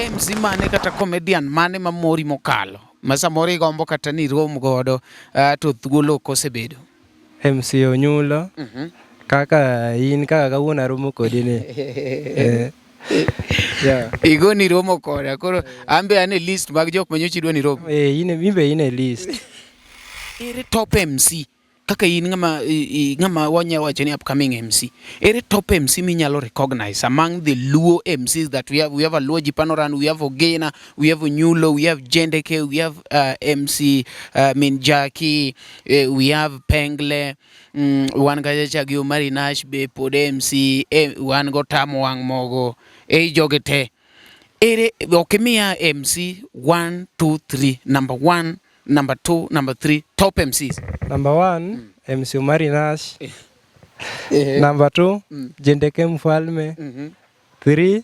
MC mane kata comedian mane mamori mokalo ma samoro igombo kata ni irom godo to thuolo ok osebedo? MC Onyulo. Kaka in kaka kawuono aromo kodi ni. Yeah. Igo ni romo koda koro an be an e list mag jok ma nyocha idwa ni rom. Eh, in be in e list. Ere top MC kaka in ng'ama ng'ama wanya wacho ni upcoming MC. Ere top MC minyalo recognize among the Luo MCs that we have? We have a Luo Jipanoran, we have Ogena, we have Onyulo, we have Jendeke, we have MC Min Jackie, we have Pengle, wan kacha cha gi Omari Nash be pod MC, wan go Tamo Wang' Mogo, ei jogi te. Ere ok imiya MC 1 2 3 number 1 number 2 number 3 top MCs. Number 1 MC Omari Nash. Number 2 Jendeke Mfalme. 3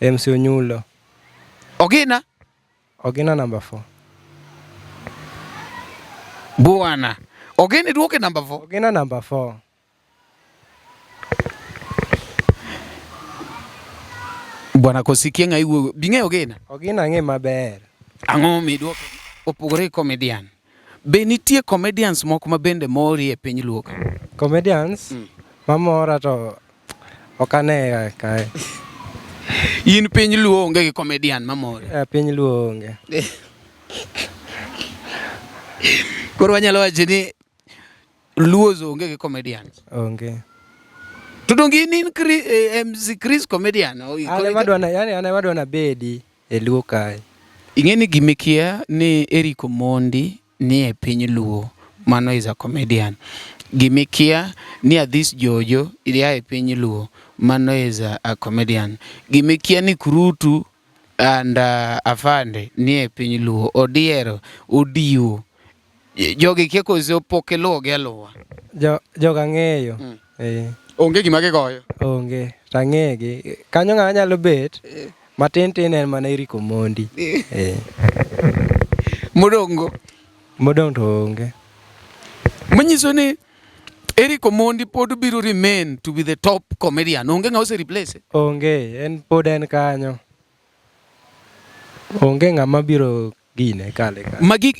MC Onyulo. Ogina? Ogina number 4. Bwana. Ogina duoke number 4. Ogina number 4. Bwana kosikie ng'a iwuoyo. Bing'eyo Ogina? Ogina ang'e maber. Ang'o miduoke? Opogore gi comedian. Be nitie comedians moko ma bende mori e piny Luo ka? Comedians mamora to ok ane kae. In piny Luo onge gi comedian mamori? E piny Luo onge. Koro wanyalo wacho ni Luo onge gi comedians. Onge. To donge in in MC Chris comedian? An ema adwa na, yani an ema adwa nabedi e Luo kae. Ing'e ni gimikia ni Eric Omondi ni e piny Luo, mano is a comedian. Gimikia ni Adhis Jojo ya e piny Luo, mano is a comedian. Gimikia ni Kurutu and Afande ni e piny Luo, Odiero, Odiwo. Jogi kia koso pok iluwogi aluwa? Joga ang'eyo. Onge gima gigoyo? Onge, to ang'egi. Kanyo ng'a nyalo bet, matin tin en mana Eric Omondi. Modong'go? Modong' to onge. Manyiso ni Eric Omondi pod biro remain to be the top comedian. Onge ng'a ose replace? Onge, en pod en kanyo. Onge ng'ama biro gine kale kanyo. Magi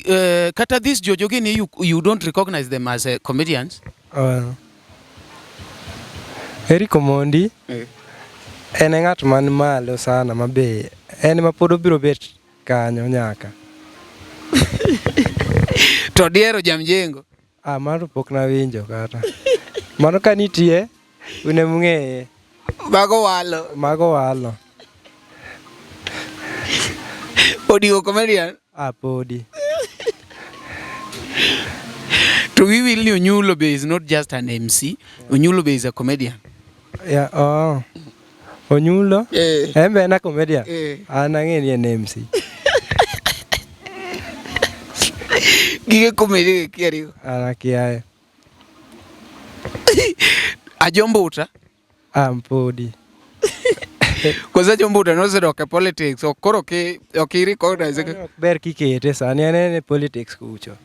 kata this Jojo gini you don't recognize them as comedians? Eric Omondi en e ng'at man malo sana mabe en ma pod obiro bet kanyo nyaka. To Diero Jamjengo? Ah, mano pok nawinjo kata. Mano ka nitie, un ema ung'eye. Mago walo. Mago walo. Odiwo comedian? Ah, podi. To we will ni Onyulo be is not just an MC. Onyulo be is a comedian. Yeah, oh. Onyulo? En be en a comedian? An ang'e ni en MC. Gige comedy kiarigo. An akiaye. Ajombuta? Ah, podi. Koso Ajombuta nosedok e politics, ok koro ok i recognize. Ok ber kikete sani, en en e politics kucho.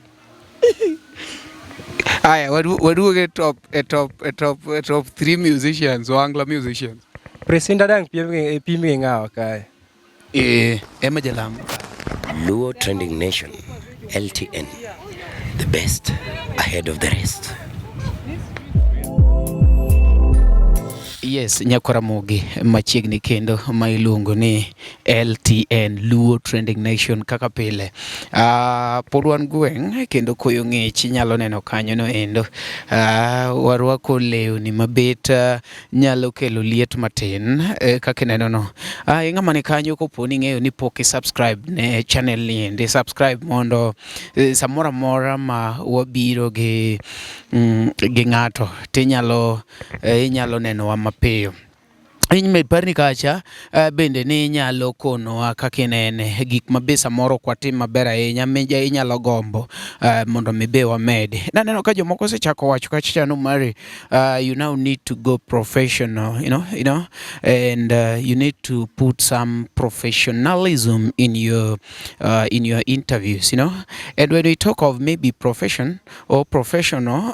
Aya, waduogo e top, e top, e top, e top 3 musicians, Ohangla musicians. Presinda dang' pim gi ng'awa kae? Emma Jalamo. Luo Trending Nation, LTN, the best ahead of the rest. Yes, Nyakwaramogi machiegni kendo ma iluongo ni LTN, Luo Trending Nation kaka pile. Pod wan gweng' kendo koyo ng'ich inyalo neno kanyo no endo. Warwako lewni mabet nyalo kelo liet matin kaka ineno no. Ing'ama ni kanyo kopo ni ing'eyo ni pok i subscribe ne channel ni endi, subscribe mondo samoro amora ma wabiro gi ng'ato tinyalo inyalo nenowa mapiyo. Parni kacha bende ni inyalo konowa kaka inene gik ma be samoro ok watim maber ahinya inyalo gombo mondo mi be wamedi. Naneno ka jomoko osechako wacho kacha ni Mary, you now need to go professional, and you need to put some professionalism in your interviews. And when we talk of maybe profession or professional,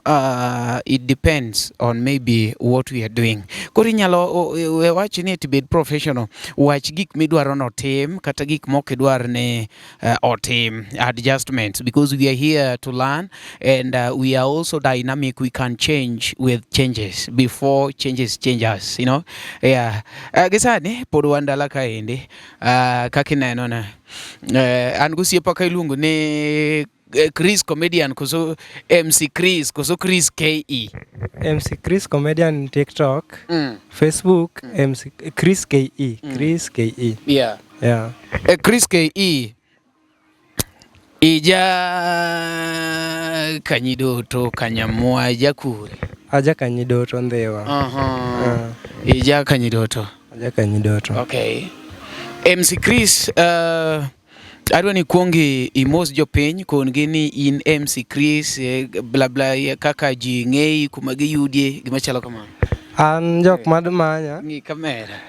it depends on maybe what we are doing. Koro inyalo We wach ni eti bed professional. Wach gik midwaro notim kata gik mok idwar ni otim. Adjustments because we are here to learn and we are also dynamic. We can change with changes before changes change us. Yeah. Gisani pod wan dala kaendi kaka ineno na an gosiepa ka iluongo ni Chris Comedian koso MC Chris koso Chris KE. MC Chris Comedian TikTok, Facebook MC Chris KE, Chris KE. Yeah. Chris KE ija Kanyidoto Kanyamwa ija kure? Aja Kanyidoto Ndhiwa. Ija Kanyidoto. Aja Kanyidoto. Okay. MC Chris, adwa ni ikuong imos jopiny kon gi ni in MC Chris bla bla kaka ji ng'eyi kuma giyudie gima chalo kamano. An jok madmanya. Ng'i kamera.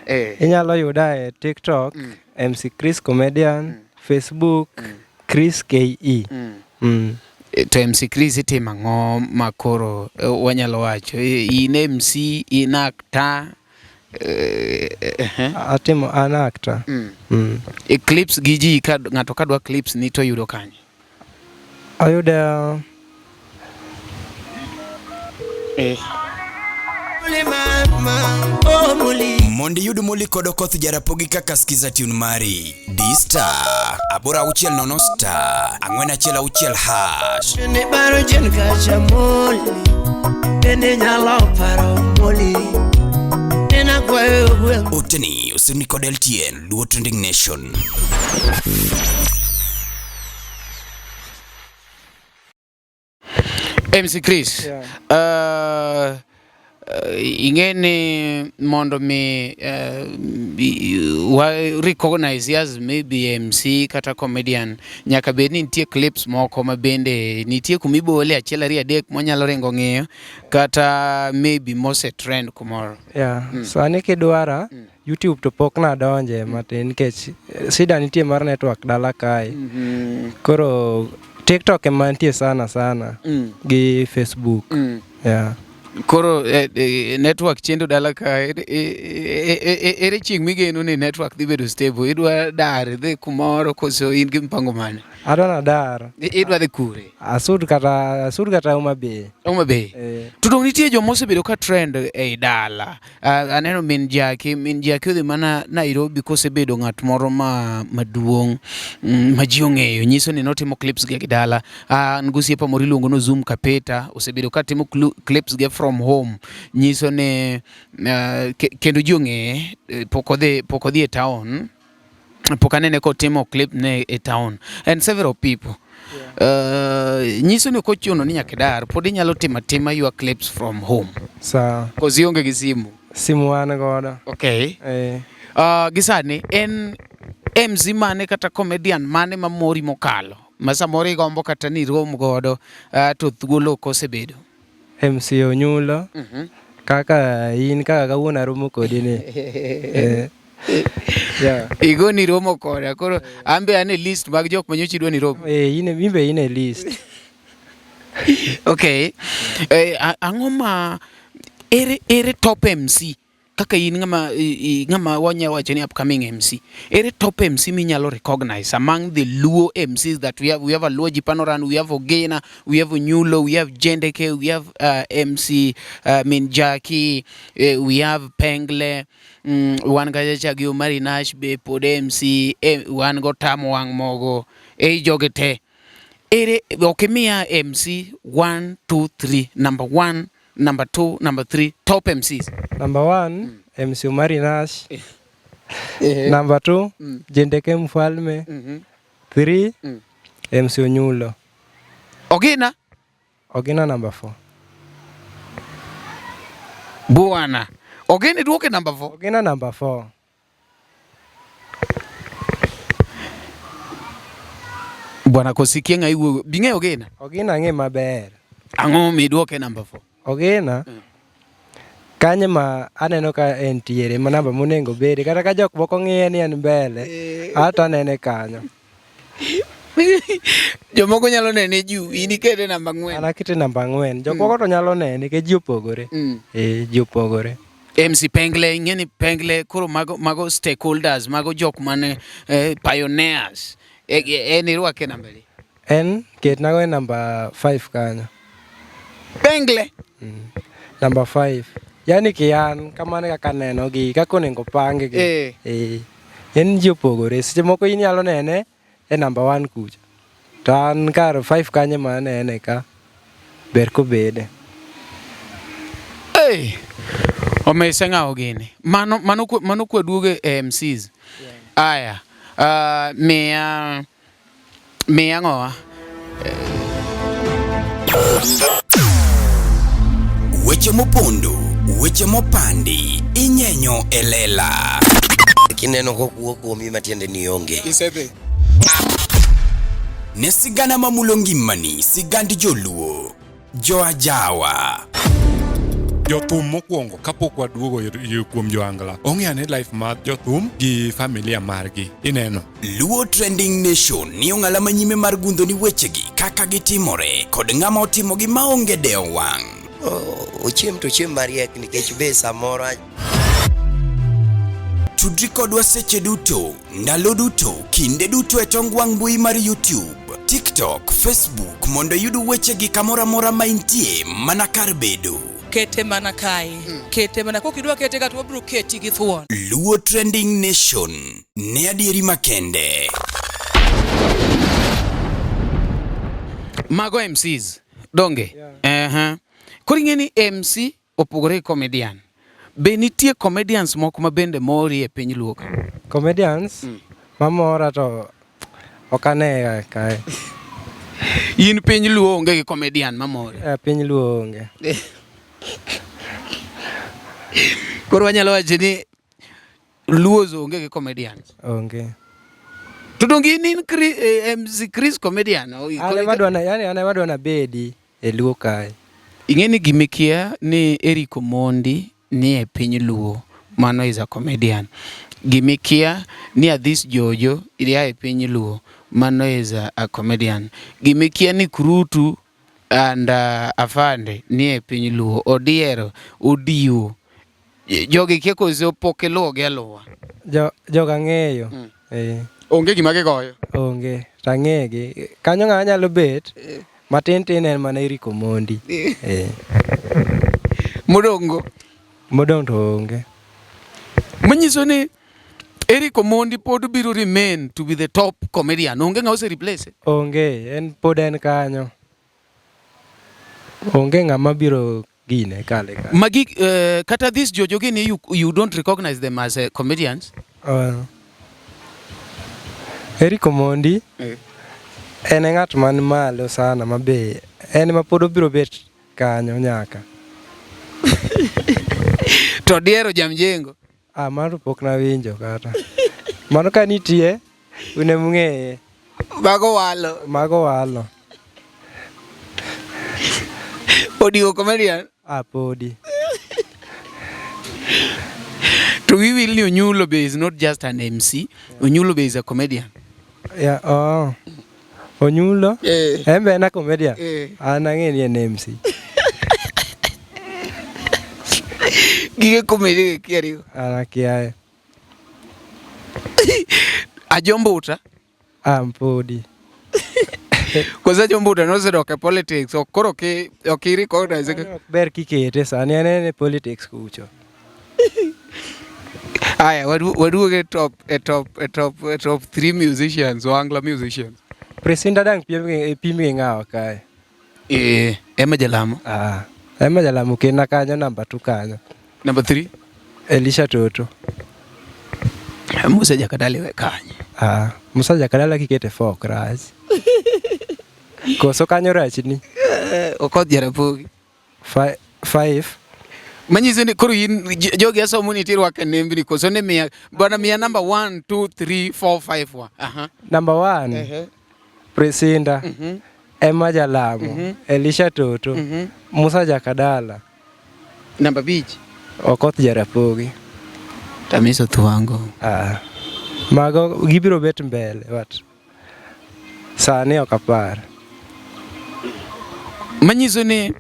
Inyalo yuda e TikTok MC Chris Comedian, Facebook Chris KE. To MC Chris itimo ang'o ma koro wanyalo wacho? In MC, in actor. Atimo an actor. E clips gi ji ka ng'ato kadwa clips ni to yudo kanye? Ayudo Mondo iyud moli kod Okoth Jarapogi kaka skiza tune mari D star 860 star 416 hash. Ne baro jen kacha moli, bende nyalo paro moli. Nena kwayo gweng'. Oteni osemi kod LTN Luo Trending Nation. MC Chris, Yeah. Ing'e ni mondo mi wa recognize as maybe MC kata comedian nyaka bed ni nitie clips moko ma bende nitie kumibole achiel ariyo adek mwanyalo ringo ng'iyo kata maybe mose trend kumoro. Yeah. Sani kidwara YouTube to pok nadonje matin nikech shida nitie mar network dala kae. Koro TikTok ema nitie sana sana gi Facebook. Yeah. Koro network chendo dala ka ere chieng' migeno ni network dhi bedo stable? Idwa dar idhi kumoro koso in gi mpango mane? Adwa nadar. Idwa dhi kure? Asud kata Homa Bay. Homa Bay. To dong nitie joma osebedo ka trend ei dala. Aneno min Jaki, min Jaki odhi mana Nairobi kosebedo ng'at moro ma maduong' ma ji ong'eyo, nyiso ni notimo clips ge gi dala. An gosiepa moro iluongo ni Zoom Kapeta osebedo ka timo clips ge from home, nyiso ni kendo ji ong'eye, pok odhi e town. Pok anene kotimo clip ne e town and several people. Nyiso ni ok ochuno ni nyaka idar, pod inyalo timo atima your clips from home. Sawa. Koso ionge gi simu? Simu an godo. Okay. Gi sani en MC mane kata comedian mane mamori mokalo? Ma samoro igombo kata ni irom godo to thuolo ok osebedo? MC Onyulo. Kaka in kaka kawuono aromo kodi ni. Yeah. Igo ni romo koda. Koro an be an e list mag jok manyocha idwa ni rom. In be in e list. Okay. Ang'o ma ere top MC kaka in ng'ama wanya wacho ni upcoming MC. Ere top MC minyalo recognize among the Luo MCs that we have? We have a Luo Jipanoran, we have Ogena, we have Onyulo, we have Jendeke, we have MC Min Jackie, we have Pengle, wan kacha cha gi Omari Nash be pod MC, wan go Tamo Wang' Mogo, ei jogi te. Ere ok imiya MC 1 2 3, number 1, number 2, number 3, top MCs. Number 1, MC Omari Nash. Number 2, Jendeke Mfalme. 3, MC Onyulo. Ogina? Ogina number 4. Bwana. Ogina duoke number 4. Ogina number 4. Bwana kosikie ng'a iwuoyo. Bing'eyo Ogina? Ogina ang'e maber. Ang'o miduoke number 4? Ogina kanye ma aneno ka entiere ma namba monego bede kata ka jok moko ng'iye ni en mbele ato anene kanyo. Jomoko nyalo nene juu, in ikete namba 4. An akete namba 4. Jok moko to nyalo nene nikech ji opogore. Ji opogore. MC Pengle, ing'e ni Pengle koro mago, mago stakeholders, mago jok mane pioneers. En irwake namba adi? En ketnago e namba 5 kanyo. Pengle. Namba 5. Yani kian kamano e kaka aneno gi kaka onego pang gi. Eh. Eh. En ji opogore. Seche moko inyalo nene e namba 1 kucha. To an kar 5 kanyo ema anene ka ber kobede. Hey! Omese ng'awo gini. Mano mano mano kwa duoge e MCs. Aya. Miya miya ng'owa. Weche mopondo, weche mopandi, inyenyo e lela. Kineno kokuo kuomi matiende ni onge. Isedhi. Ne sigana mamulo ngimani, sigand joluo, joajawa. Jothum mokwongo kapok waduogo kuom joangla, ong'e ane life mar jothum gi familia margi. Ineno. Luo Trending Nation ni ong'ala manyime mar gundho ni wechegi kaka gitimore kod ng'ama otimogi maonge dewo wang'. Ochiem to ochiem mariek nikech be samoro Tudri kodwa seche duto, ndalo duto, kinde duto e tong wang' mbui mar YouTube, TikTok, Facebook mondo iyud wechegi kamoro amora ma intie mana kar bedo. Kete mana kae. Kete mana kokidwa kete ka to wabiro keti gi thuon. Luo Trending Nation ne adieri makende. Mago MCs donge? Yeah. Koro ing'e ni MC opogore gi comedian. Be nitie comedians moko ma bende mori e piny Luo ka? Comedians mamora to ok ane kae. In piny Luo onge gi comedian mamori? Piny Luo onge. Koro wanyalo wacho ni Luo onge gi comedians? Onge. To donge in MC Chris comedian? An ema adwa na, yani an ema adwa nabedi e Luo kae. Ing'e ni gimikia ni Eric Omondi ni e piny Luo, mano is a comedian. Gimikia ni Adhis Jojo ria e piny Luo, mano is a comedian. Gimikia ni Kurutu and Afande ni e piny Luo, Odiero, Odiwo. Jogi kia koso pok iluwo gi aluwa? Joga ng'eyo. Onge gima gigoyo? Onge, to ang'egi. Kanyo ng'a nyalo bet, matin tin en mana Eric Omondi. Modong'go? Modong' to onge. Manyiso ni Eric Omondi pod biro remain to be the top comedian. Onge ng'a ose replace? Onge, en pod en kanyo. Onge ng'ama biro gine kale kanyo. Magi kata this Jojo gini you don't recognize them as comedians? Eric Omondi en e ng'at man malo sana mabe en ma pod obiro bet kanyo nyaka. To Odiero Jamjengo? Mano pok nawinjo kata. Mano ka nitie, un ema ung'eye. Mago walo. Mago walo. Odiwo comedian? Podi. To we will ni Onyulo be is not just an MC. Onyulo be is a comedian. Yeah, oh. Onyulo? En be en a comedian? An ang'e ni en MC. Gige comedy gi kia. An akiaye. Ajombuta? Podi. Koso Ajombuta nosedok e politics, ok koro ok i recognize. Ok ber kikete sani, en e politics kucho. Aya, waduog e top 3 musicians, Ohangla musicians. Presinda dang pim gi ng'awa kae? Emma Jalamo. Emma Jalamo kena kanyo namba 2 kanyo. Namba 3? Elisha Toto. Musa Jakadala we kanyo. Musa Jakadala kikete 4 rach. Koso kanyo rach ni? Okoth Jarapogi. 5. Manyiso ni koro in jogi asomo ni tirwako e nembni koso ni miya bwana miya namba 1 2 3 4 5 wa. Namba 1. Presinda. Emma Jalamo. Elisha Toto. Musa Jakadala. Namba 5. Okoth Jarapogi. Tamiso Thuango. Mago gibiro bet mbele but sani ok apar. Manyiso ni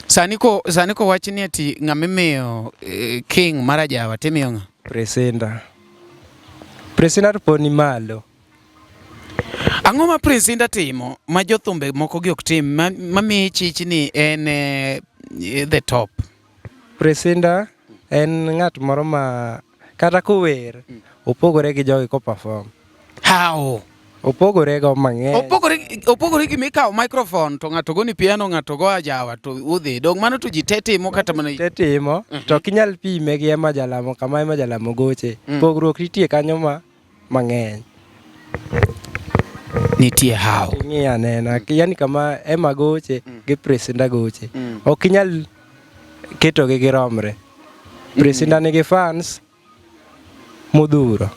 Sani ko sani ko wach ni ati ng'ama imiyo eh, king mar ajawa timiyo ng'a? Presinda. Presinda to pod ni malo. Ang'o ma Prince Indah timo ma jothumbe moko gi ok tim ma, ma miyi chich ni en eh, the top? Presinda en ng'at moro ma kata kower opogore gi jogi ko perform. How? Opogore go mang'eny. Opogore opogore gi mikawo microphone to ng'ato goni piano ng'ato go ajawa to udhi. Dong mano to ji te timo kata mana te timo to ok inyal pime gi Emma Jalamo kama Emma Jalamo goche. Pogruok nitie kanyo ma mang'eny. Nitie how. Ing'i anena yani kama Emma goche gi Presinda goche. Ok inyal ketogi giromre. Presinda nigi fans modhuro.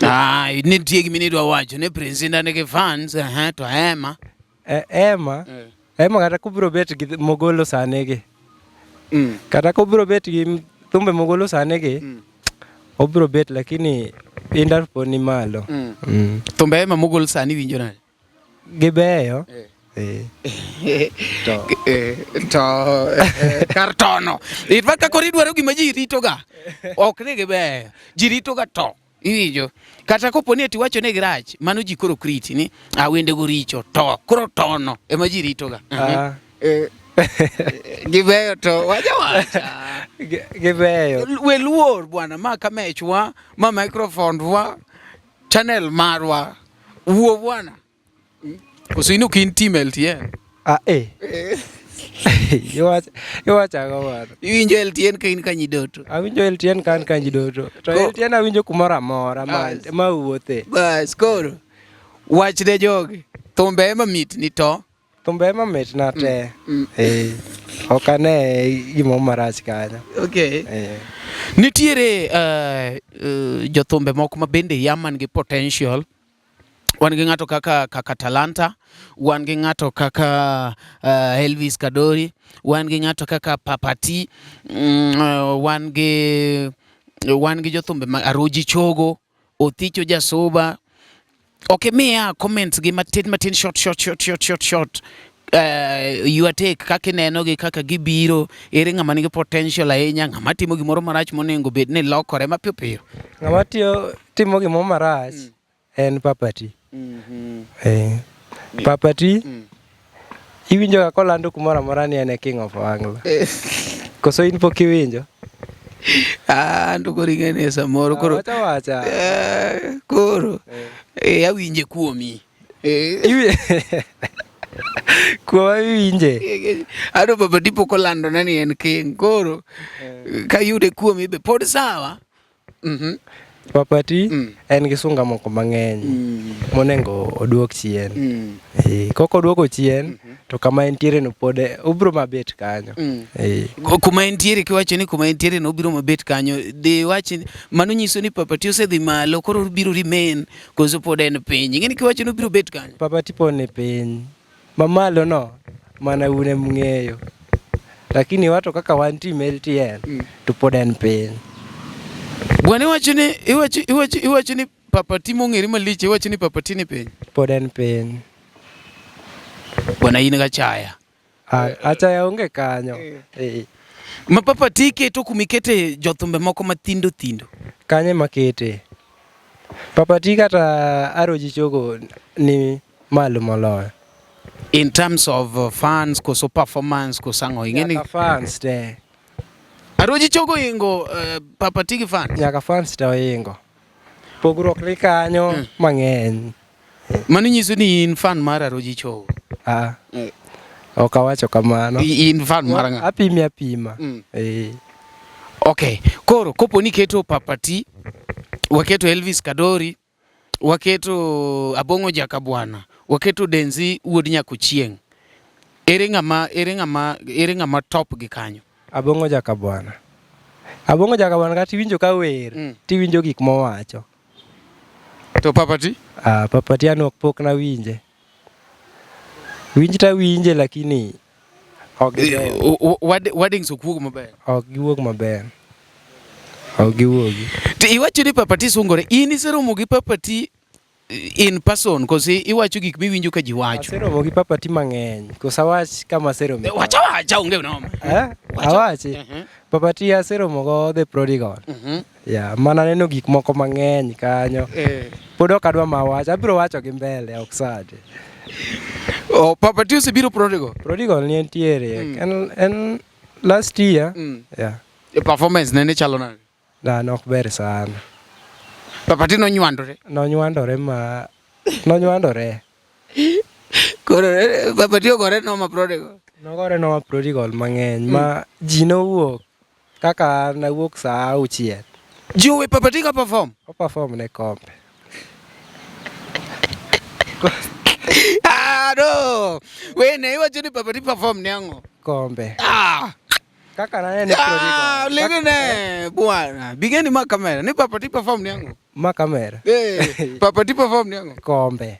Ah, nitie gima nidwa wacho ni Prince Indah nigi fans, eh, to Emma. E, Emma, Emma kata kubiro bet gi mogolo sani gi. Kata kubiro bet gi thumbe mogolo sani gi, obiro bet lakini Indah pod ni malo. Thumbe Emma mogol sani winjo nade? Gibeyo. Eh. To, to kar tono. In fact ka koro idwaro gima ji ritoga. Ok ni gibeyo. Ji ritoga to. Iwinjo? Kata kopo ni ati iwacho ni girach, mano ji koro ok riti ni ah wende go richo to koro tono ema ji ritoga. Ah. Gibeyo to wacha wacha. Gibeyo. We luor bwana, ma kamechwa, ma microphone wa, channel marwa. Wuo bwana. Koso in ok in team LTN? Ah, eh. Iwacho iwacho ang'o bwana? Iwinjo LTN ka in kanyidoto. Awinjo LTN ka an kanyidoto. To LTN awinjo kumoro amora ma ma wuothe. Bas koro wach ne jogi. Thumbe ema mit ni to. Thumbe ema mit na te. Eh. Ok ane gimoro marach kanyo. Okay. Eh. Nitiere jothumbe moko ma bende ya man gi potential. Wan gi ng'ato kaka kaka Talanta, wan gi ng'ato kaka Elvis Kadori, wan gi ng'ato kaka Papati, wan gi jothumbe ma Aroji Chogo, Othicho Jasuba. Ok imiya comments gi matin matin short short short short short short. Your take kaka ineno gi kaka gibiro, ere ng'ama nigi potential ahinya, ng'ama timo gimoro marach monego bed ni lokore mapiyo piyo. Ng'ama tiyo timo gimoro marach en Papati. Eh. Papati iwinjo ga kolando kumoro amora ni en e king of Ohangla. Koso in pok iwinjo? Ah, to koro ing'e ni samoro koro Wacha wacha. Koro awinje kuomi. Kuoma iwinje. Ado Baba Di pok olandona ni en king. Koro kayude kuomi be pod sawa. Papati en gi sunga moko mang'eny monego oduok chien. Kok oduoko chien to kama entiere no pod obiro mabet kanyo. Kuma entiere kiwacho ni kuma entiere no obiro mabet kanyo, dhi wach mano nyiso ni Papati osedhi malo koro obiro remain koso pod en piny. Ing'e ni kiwacho ni obiro bet kanyo. Papati pod ni piny. Mamalo no mana un ema ung'eyo. Lakini wato kaka wan team LTN to pod en piny. Bwana iwacho ni iwacho iwacho iwacho ni Papati mong'ere malich iwacho ni Papati ni piny. Pod en piny. Bwana in gachaya. Achaya onge kanyo. Ma Papati iketo kumikete jothumbe moko mathindo thindo. Kanyo ema kete. Papati kata Aroji Chogo ni malo moloyo. In terms of fans koso performance koso ang'o ing'e ni Nyaka fans te. Aroji Chogo ingo Papati gi fans. Nyaka fans te oingo. Pogruok ni kanyo mang'eny. Mano nyiso ni in fan mar Aroji Chogo. Ah. Ok awacho kamano. In fan mar ng'a? Apimi apima. Okay. Koro kopo ni keto Papati, waketo Elvis Kadori, waketo Abong'o Jakabwana, waketo Denzi wuod Nyakuchieng'. Ere ng'ama ere ng'ama ere ng'ama top gi kanyo? Abong'o Jakabwana. Abong'o Jakabwana kata iwinjo ka wer, tiwinjo gik mowacho. To Papati? Ah, Papati an ok pok nawinje. Winj tawinje lakini ok gibeyo. Wordings ok wuog maber. Ok giwuog maber. Ok giwuogi. To iwacho ni Papati sungore. In iseromo gi Papati in person kosi iwacho gik miwinjo ka ji wacho? Aseromo gi Papa T mang'eny. Koso awach kama aserome. Wacha wacha onge noma. Eh? Awachi. Papa T aseromo go The Prodigal. Yeah, mana neno gik moko mang'eny kanyo. Pod ok adwa ma wach, abiro wacho gi mbele ok sani. Oh, Papa T osebiro Prodigal. Prodigal ni entiere. En last year. Yeah. E performance ne chalo nade? Na nok ber sana. Papa T nonywandore. Nonywandore ma nonywandore. Koro Papa T ogore noma Prodigal. Nogore noma Prodigal mang'eny ma ji nowuok kaka an nawuok saa auchiel. Ji owe Papa T ka perform. O perform ne kombe. Ah, no. Wene iwacho ni Papa T perform ne ang'o? Kombe. Ah. Kaka nanene Ah, Prodigal. lingine bwana. Bigeni ma kamera. Ni Papa T perform ne ang'o? Ma kamera. Eh, Papa T perform ne ang'o? Kombe.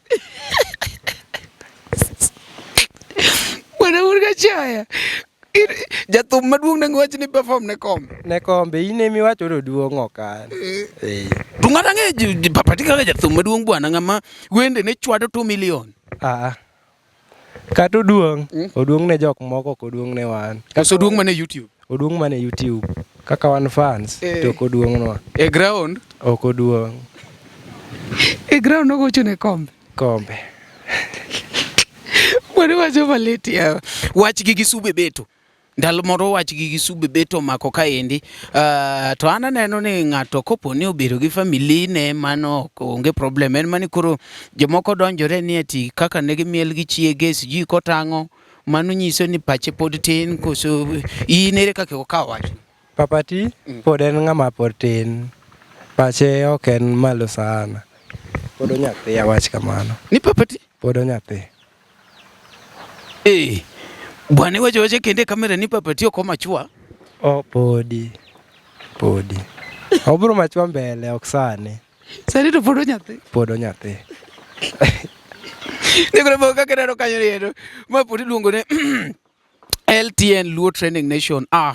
Bwana ur ga chaya. Jathum maduong' ne wach ni perform ne kombe. Ne kombe in emiwacho ni oduong' ok an. Eh. To ng'ato ang'e Papa T kaka jathum maduong' bwana ng'ama wende ne chwado 2 million. Ah. ah. Kata oduong', oduong' ne jok moko ok oduong' ne wan. Koso oduong' mana e YouTube. Oduong' mana e YouTube. Kaka wan fans Eh. to ok oduong'nwa. E ground. Ok oduong'. E ground ogocho ne kombe. Kombe. Bwana wacho malit ya. Wach gi gi Sube Beto. Ndalo moro wach gi gi Sube Beto omako kaendi. To an aneno ni ng'ato kopo ni obedo gi family ne mano ok onge problem. En mani koro jomoko donjore ni ati kaka ne gimiel gi chiege sijui kotang'o mano nyiso ni pache pod tin koso in ere kaka okawo wach? Papa T pod en ng'ama pod tin. Pache ok en malo sana. Pod onyathi awach kamano. Ni Papa T? Pod onyathi. Eh. Bwana iwacho wacha kendo e kamera ni Papa T ok omachua. O podi. Podi. Obiro machua mbele ok sani. Sani to pod onyathi. Pod onyathi. Nikoro bo kaka ineno kanyo ni endo. Ma pod iluongo ni LTN Luo Trending Nation. Ah.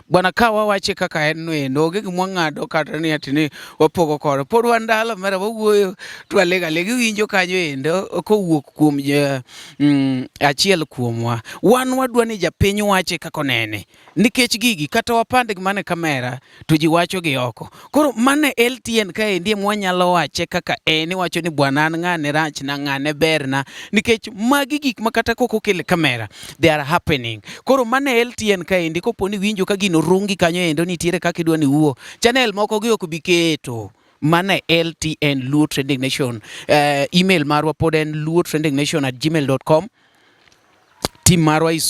Bwana ka wawache kaka en no endo onge gima wang'ado kata ni ati ni wapogo kode. Pod wan dala mera wawuoyo to walega lega iwinjo kanyo endo kowuok kuom achiel kuomwa. Wan wadwa ni japiny wache kaka onene. Nikech gigi kata wapand gi mana e kamera to ji wacho gi oko. Koro mano e LTN kaendi ema wanyalo wache kaka en iwacho ni bwana an ng'ane rachna ng'ane berna nikech magi gik ma kata kok okel e kamera they are happening. Koro mano e LTN kaendi kopo ni iwinjo ka gino rungi kanyo endo nitiere kaka idwa ni iwuo. Channel moko gi ok bi keto. Mano e LTN Luo Trending Nation. Email marwa pod en luotrendingnation@gmail.com. Team marwa is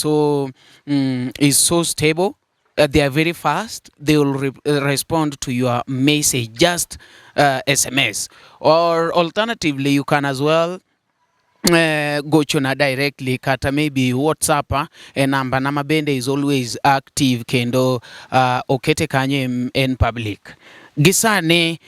so stable. They are very fast. They will respond to your message, just SMS. Or alternatively, you can as well gochona directly kata maybe WhatsApp e namba na ma bende is always active kendo okete kanyo en public. Gi sani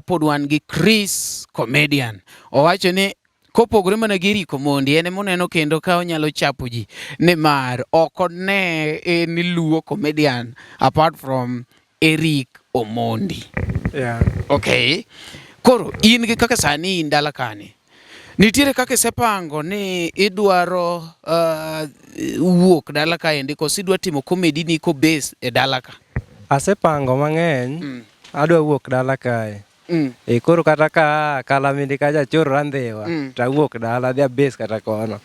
pod wan gi Chris Comedian. Owacho ni kopogore mana gi Eric Omondi en emoneno kendo ka onyalo chapo ji nimar ok one en Luo comedian apart from Eric Omondi. Yeah. Okay. Koro in gi kaka sani in dala kani. Nitiere kaka isepango ni idwaro wuok dala kaendi koso idwa timo comedy ni ko base e dala ka? Asepango mang'eny. Adwa wuok dala kae. E koro kata ka kalamindi kacha chorora ndhiwa to awuok dala adhi abes kata kono.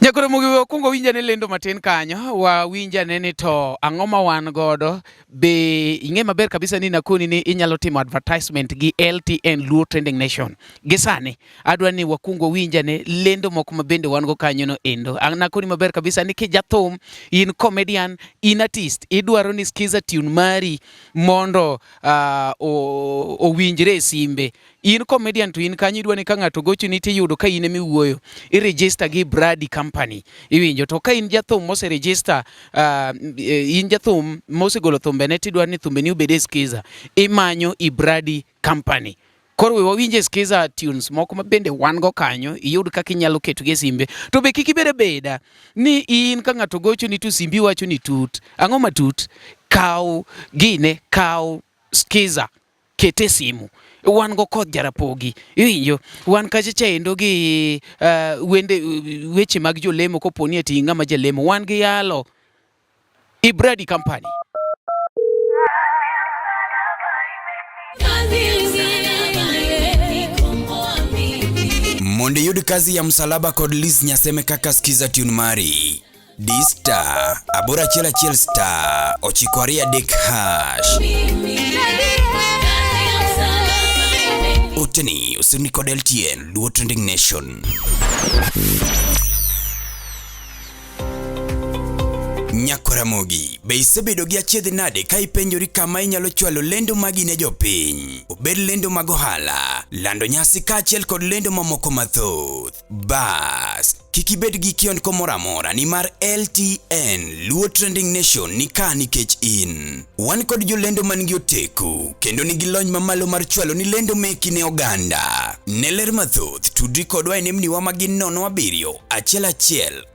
Nyakoro Mugi we wakwongo winj ane lendo matin kanyo, wawinj ane ni to ang'o ma wan godo. Be ing'e maber kabisa ni nakoni ni inyalo timo advertisement gi LTN Luo Trending Nation. Gi sani adwa ni wakwong wawinj ane lendo moko ma bende wan go kanyo no endo. Nakoni maber kabisa ni kijathum, in comedian, in artist, idwaro ni skiza tune mari mondo owinjre e simbe. In comedian to in kanyo idwa ni ka ng'ato gochoni tiyudo ka in ema iwuoyo. I register gi Brady Company. Iwinjo to ka in jathum mose register in jathum mosegolo thumbene tidwa ni thumbeni obed e skiza, imanyo i Brady Company. Koro we wawinje skiza tunes moko ma bende wan go kanyo, iyud kaka inyalo ketogi e simbe. To be kik ibed abeda ni in ka ng'ato gochoni to simbi wacho ni tut. Ang'o ma tut? Kaw gine, kaw skiza, kete e simu. Wan go koth Jarapogi. Iwinjo? Wan kacha chaendo gi wende weche mag jolemo kopo ni ati ng'ama jalemo. Wan gi yalo. Ibradi Company. Mondo iyud kazi ya msalaba kod Liz Nyaseme kaka skiza tune mari. D star 811 star 923 hash. Oteni osirni kod LTN Luo Trending Nation. Nyakoramogi, be isebedo gi achiedh nade ka ipenjori kama inyalo chwalo lendo magi ne jopiny? Obed lendo mag ohala, lando nyasi kaachiel kod lendo mamoko mathoth. Bas, kik ibed gi kiondko moro amora nimar LTN Luo Trending Nation ni ka nikech in. Wan kod jolendo man gi oteku kendo nigi lony mamalo mar chwalo ni lendo meki ne oganda. Ne ler mathoth, tudri kodwa e nembniwa ma gin 07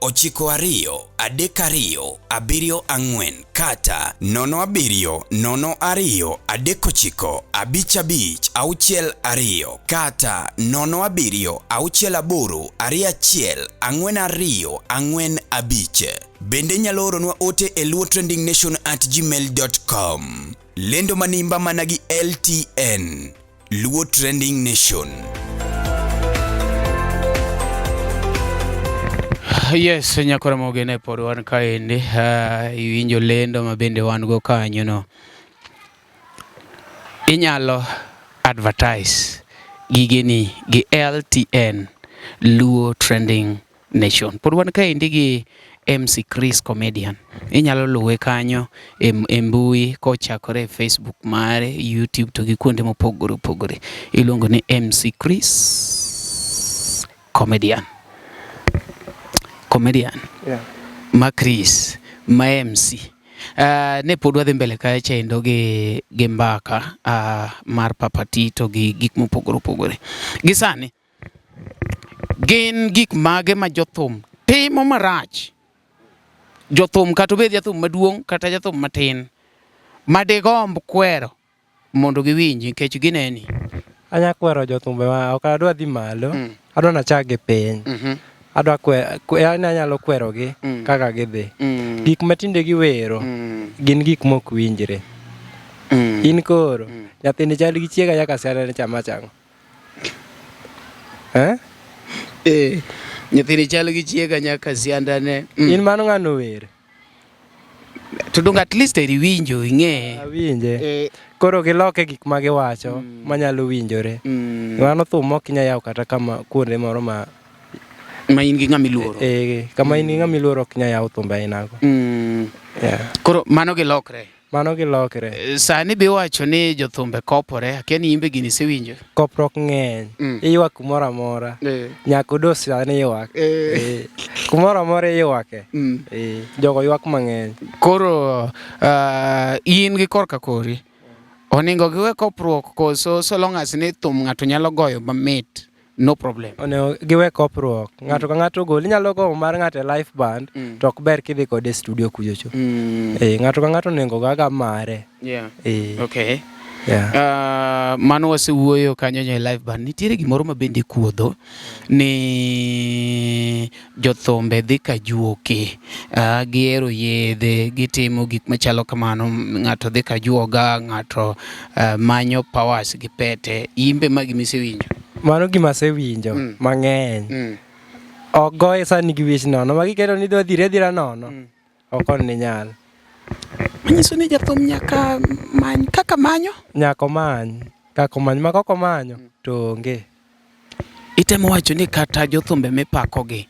11 92 32 74 kata 07 02 39 55 62 kata 07 68 21 42 45. Bende inyalo oronwa ote e luotrendingnation@gmail.com. Lendo manimba mana gi LTN. Luo Trending Nation. Yes, nyakora mogene pod wan kaendi. Iwinjo lendo ma bende wan go kanyo no. Inyalo advertise gigeni gi LTN Luo Trending Nation. Pod wan kaendi gi MC Chris Comedian. Inyalo luwe kanyo e, e mbui kochakore e Facebook mare, YouTube to gi kuonde mopogore opogore. Iluongo ni MC Chris Comedian. Comedian. Yeah. Ma Chris, ma MC. Ne pod wadhi mbele kacha endo gi, gi mbaka mar Papa Tito gi gik mopogore opogore. Gi sani, Gin gik mage ma jothum timo marach? Jothum kata obed jathum maduong' kata jathum matin ma digomb kwero mondo giwinji nikech gineni. Anya kwero jothumbe ma ok adwa dhi malo, adwa nachak gi piny. Adwa kwe, kwe, yani anyalo kwerogi kaka gidhi. Gik ma tinde giwero gin gik mok winjre. In koro, nyathini chal gi chiega nyaka siandane chama chang'o. Eh? Eh, nyathini chal gi chiega nyaka siandane. In mano ng'ano wer? To donge at least eri winjo ing'e. Awinje. Koro giloke gik ma giwacho manyalo winjore. Mano thum mok inya yawo kata kama kuonde moro ma Ma in gi ng'ama iluoro. Eh, kama in gi ng'ama iluoro ok inya yawo thumbe ainago. Yeah. Koro mano gilokre. Mano gilokre. Sani be iwacho ni jothumbe kopore, akia ni imbe gini isewinjo. Kopruok ng'eny. Iywak kumoro amora. Nyaka odos sani ywak. Kumoro amora iywake. Jogo ywak mang'eny. Koro in gi korka kori, oningo giwe kopruok koso so long as ni thum ng'ato nyalo goyo mamit? No problem. Onego giwe kopruok. Ng'ato ka ng'ato ogol. Inyalo gowo mar ng'ato e live band to ok ber kidhi kode e studio kuchocho. Ng'ato ka ng'ato onego go aga mare. Okay. Mano wasewuoyo kanyo e live band. Nitiere gimoro ma bende ikuodho ni jothumbe dhi ka juoke, gihero yedhe, gitimo gik machalo kamano, ng'ato dhi ka juoga, ng'ato manyo powers gi pete. Imbe ma gima isewinjo? Mano gima asewinjo mang'eny. Ok goye sani gi wich nono, ma giketo ni idwa dhiri adhira nono. Ok on nyal. Manyiso ni jathum nyaka many kaka manyo? Nyaka omany. Kaka omany ma kok omanyo to onge. Itemo wacho ni kata jothumbe mipakogi,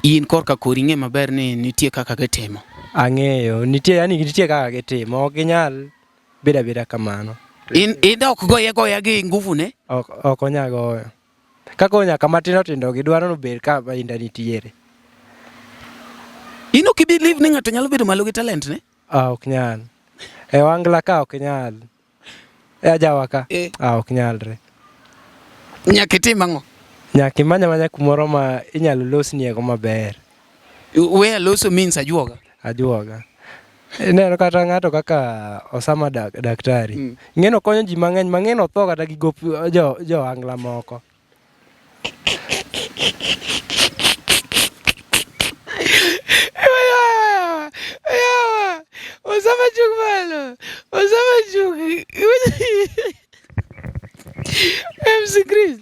in korka kori ing'e maber ni nitie kaka gitimo. Ang'eyo, nitie yani nitie kaka gitimo, ok ginyal bedo abeda kamano. In idok goye goya gi nguvu ne? Ok ok onya goyo. Kaka nyaka matindo tindo gi dwaro ni obed ka inda nitiere. In ok ibelieve ni ng'ato nyalo bedo malo gi talent ne? Ah, ok nyal. E wangla ka ok nyal. E ajawa ka. Ah, ok nyalre. Nyaka itim ang'o? Nyaka imany amanya kumoro ma inyalo losniego maber. Where loso means ajuoga. Ajuoga. Ineno kata ng'ato kaka Osama dak, daktari. Mm. Ing'eno konyo ji mang'eny, mang'eny otho kata gi gop jo jo angla moko. Yawa, Osama chung malo. Osama chung. MC Chris.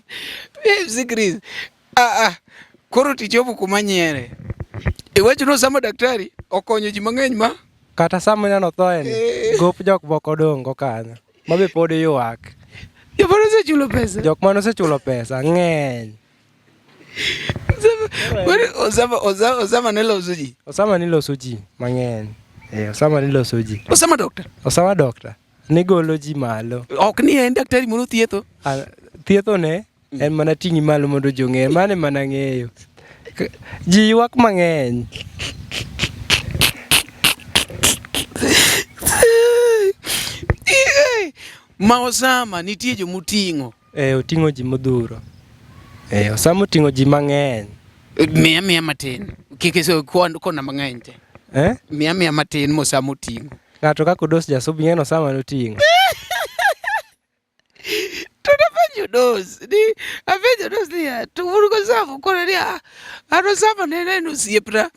MC Chris. Ah ah. Koro tichopo kuma nyiere. Iwacho ni Osama daktari okonyo ji mang'eny ma Kata sama ineno thoeni, eh. gop jok moko odong' go kanyo. Ma be pod ywak. Jok mane osechulo pesa. Jok mane osechulo pesa ng'eny. Osama, Osama, Osama ne loso ji. Osama ne loso ji mang'eny. Eh, Osama ne loso ji. Osama doctor. Osama doctor. Ne golo ji malo. Ok ni en daktari moro thietho. Ah, thietho ne mm. En mana ting'i malo mondo ji ong'e. Mano e mana ng'eyo. Ji ywak mang'eny. Ma Osama nitie jomoting'o. Eh, oting'o ji modhuro. Eh, Osama oting'o ji mang'eny. Miya miya matin. Kik iso kwan kona mang'eny te. Eh? Miya miya matin mosama oting'o. Ng'ato kaka Odos Jasubi ng'eno Osama noting'o. To napenjo Odos ni apenjo Odos niya to un gOsama ukona ni ah an Osama ne en osiepna.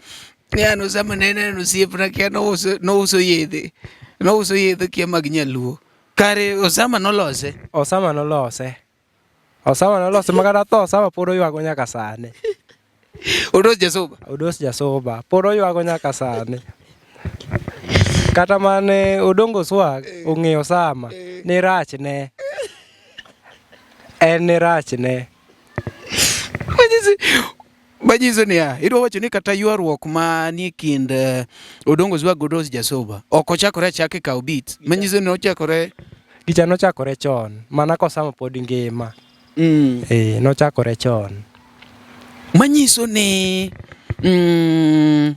Ni an Osama ne en osiepna kia nouso nouso yedhe. Nouso yedhe kia mag nyaluo. Kare Osama nolose. Osama nolose. Osama nolose ma kata tho Osama pod oywago nyaka sani. Odos Jasuba. Odos Jasuba pod oywago nyaka sani. Kata mane Odongo Swag ong'eyo Osama ni rach ne. En ni rach ne. Manyiso niya, idwa wacho ni kata ywaruok manie kind eh, Odongo Zwag gi Odos Jasoba ok ochakore achaka e kawo beat, manyiso ni ochakore Gicha nochakore chon, mana kosama pod ngima. Mm. Eh, nochakore chon. Manyiso ni mm,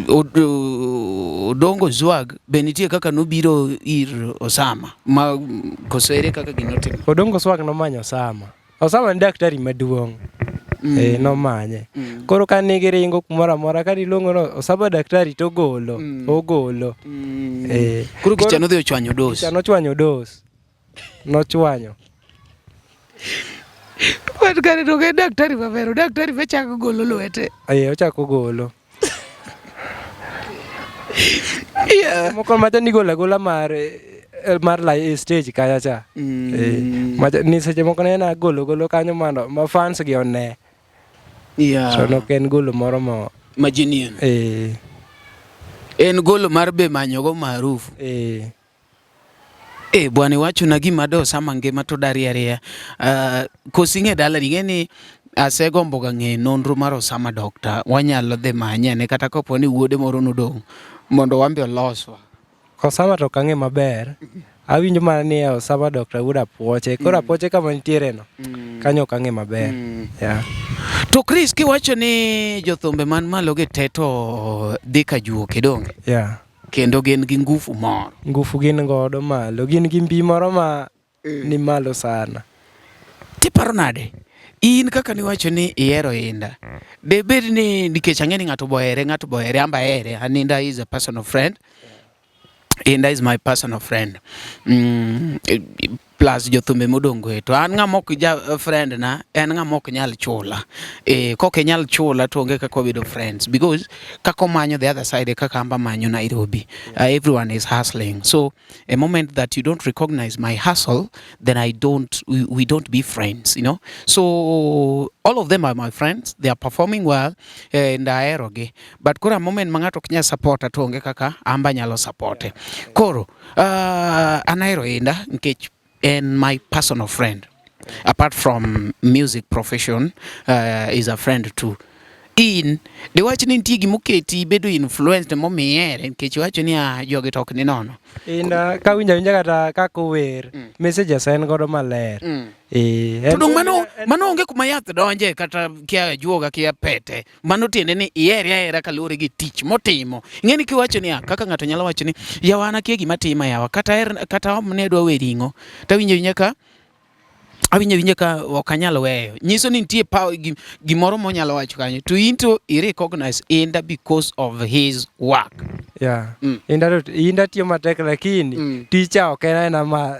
Odongo Zwag be nitie kaka nobiro ir Osama ma koso ere kaka gino otimo? Odongo Zwag nomanyo Osama. Osama ni daktari maduong'. Mm. Eh, nomanye. Mm. Koro ka ne giringo kumoro amora ka niluongo no Osama daktari to ogolo, mm. ogolo. Mm. Eh, koro kicha nodhi ochwanyo dos. Kicha nochwanyo dos. Nochwanyo. But kare to en daktari maber, daktari machako golo lwete. Eh, ochako golo. Yeah. Moko macha nigolo agola mar eh, mar la e stage kacha cha. Mm. Eh, macha ni seche moko ne en agolo golo kanyo mondo ma fans gi one. Yeah. So nok en golo moro mo ma genuine. Eh. En golo mar be manyogo maarufu. Eh. Eh, bwana iwachona gima do sama ngima to darie ariya. Uh, kosi ing'e dalani ing'e ni asegombo ga ng'e nonro mar Osama Doctor. Wanyalo dhi manye ane kata kopo ni wuode moro nodong' mondo wan be oloswa. Osama to ok ang'e maber. Awinjo mana ni Osama Doctor wuod Apuoche. Koro mm. Apuoche kama nitiere no. Mm. Kanyo ok ang'e maber. Mm. Yeah. To Chris kiwacho ni jothumbe man malo gi te to dhi ka juoke donge? Yeah. Kendo gin gi ngufu moro. Ngufu gin godo malo. Gin gi mbi moro ma eh. ni malo sana. Tiparo nade? In kaka niwacho ni ihero Inda. De bed ni nikech ang'e ni ng'ato bohere, ng'ato bohere, amba ahere. An Inda is a personal friend. Inda is my personal friend. Mm, plus jothumbe modong' go to an ng'ama ok ja friend na en ng'ama ok nyal chula eh kok inyal chula to onge kaka wabedo friends because kaka omanyo the other side e kaka amba manyo Nairobi uh, everyone is hustling so a moment that you don't recognize my hustle then I don't we, we don't be friends you know so all of them are my friends they are performing well and aherogi but koro a moment ma ng'ato ok nyal support to onge kaka amba nyalo supporte koro Uh, an ahero Inda nikech en my personal friend. Apart from music profession, uh, is a friend too. In, diwach ni nitie gima oketi bedo influenced momiyo ihere nikech iwacho ni ah, jogi to ok ni nono. Inda kawinjo awinja kata kaka ower, mm. messages en godo maler. Mm. Eh, to dong mano mano onge kuma yath donje kata kia juoga kia pete. Mano tiende ni ihere ahera kaluwore gi tich motimo. Ing'e ni kiwacho niya, kaka ng'ato nyalo wacho ni yawa an akia gima tima yawa, kata her, kata om ne adwa we ring'o, to awinjo awinja ka awinjo awinja ka ok anyal weyo. Nyiso ni nitie power, gimoro monyalo wacho kanyo. To in to i recognize Inda because of his work. Yeah. Mm. Inda to inda tiyo matek lakini Mm. ticha ok en aena ma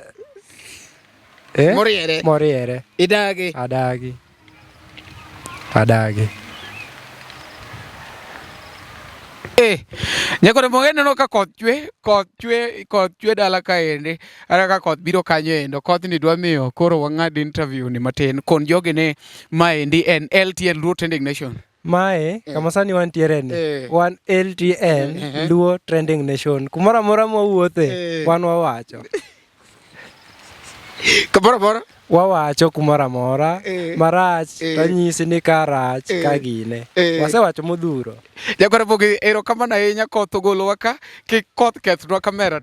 eh? Moriere. Moriere. Idagi. Adagi. Adagi. Eh, nyakore moge neno ka koth chwe, koth chwe, koth chwe dala kaendi. Aneno ka koth biro kanyo endo. Kothni dwa miyo koro wang'ad interview ni matin. Kon jogi ni maendi en LTN Luo Trending Nation. Mae kama sani wantiere ni Eh. wan LTN Luo Trending Nation. Kumoro amora mwawuothe Eh. wan wawacho. Kamoro amora. Wawacho kumoro amora Eh. marach Eh. to anyisi ni ka rach Eh. ka gine. Eh. Wasewacho modhuro. Nyakwar Ramogi erokamano ahinya koth ogolowa ka, kik koth kethnwa kamera.